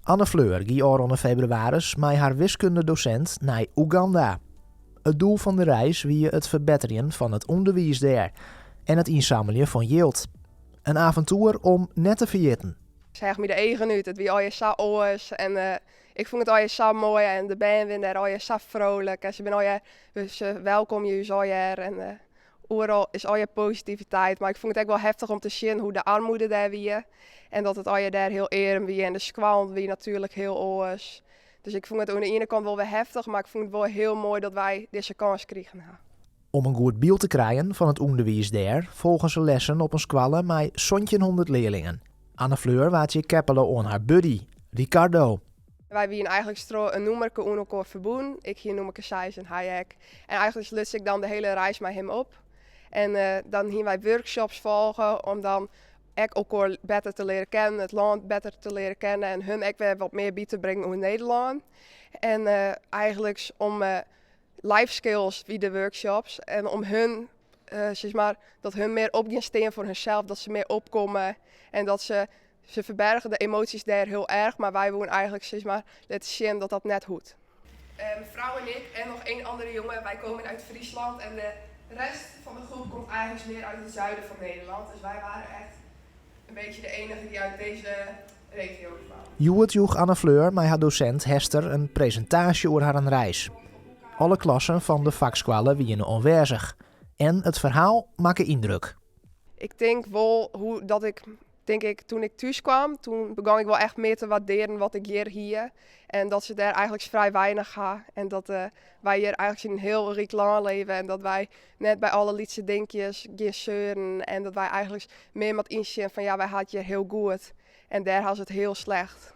Anne Fleur gie ôfrûne febrewaris mei har wiskundedosint nei Oeganda. It doel fan de reis wie it ferbetterjen fan it ûnderwiis dêr en it ynsammeljen fan jild. In aventoer om net te ferjitten. Seach my de eagen út. It wie allegear sa oars en ik fûn it allegear sa moai en de bern wiene dêr allegear sa frolik en se binne allegear, se welkomje ús allegear en oeral is allegear positiviteit. Mar ik fûn it ek wol heftich om te sjen hoe de armoede dêr wie en dat it allegear dêr hiel earm wie en de skoallen wie natuerlik hiel oars. Dus ik fûn it oan de iene kant wol wer heftich, mar ik fûn it wol hiel moai dat wy dizze kâns krigen ha. Om in goed byld te krijen fan it ûnderwiis dêr, folgen se lessen op in skoalle mei 1700 learlingen. Anne Fleur waard hjir keppele oan har buddy, Ricardo. Wy wiene eigentlik troch in nûmerke oan elkoar ferbûn. Ik hie nûmerke seis en hy ek. En eigentlik luts ik dan de hiele reis mei him op. En dan hiene wy workshops folge om dan ek elkoar better te learen kennen, it lân better te learen kennen en hun ek wer wat mear by te bringen oer Nederlân. En eigentlik om life skills wie de workshops en om hun sis mar, dat hun mear op gean stean foar hunsels, dat se mear opkomme en dat se, se ferberge de emoties dêr hiel erch, mar wy woene eigentlik sis mar litte sjen dat dat net hoecht. Mevrouw en ik en nog één andere jongen, wij komen uit Friesland en de rest van de groep komt eigenlijk meer uit het zuiden van Nederland. Dus wij waren echt een beetje de enige die uit deze regio kwamen. Hjoed joech Anne Fleur mei har dosint Hester in presintaasje oer harren reis. Alle klassen fan de fakskoalle wiene oanwêzich en it ferhaal makke yndruk. Ik tink wol hoe dat ik, tink ik, toen ik thús kwam, toen begon ik wol echt mear te waarderen wat ik hjir hie. En dat se dêr eigentlik frij weinich ha. En dat wy hjir eigentlik yn in hiel ryk lân leve en dat wy net by alle lytse dinkjes gean seuren. En dat wy eigentlik mear moat ynsjen fan ja, wy ha it hjir hiel goed. En dêr ha se it hiel slecht.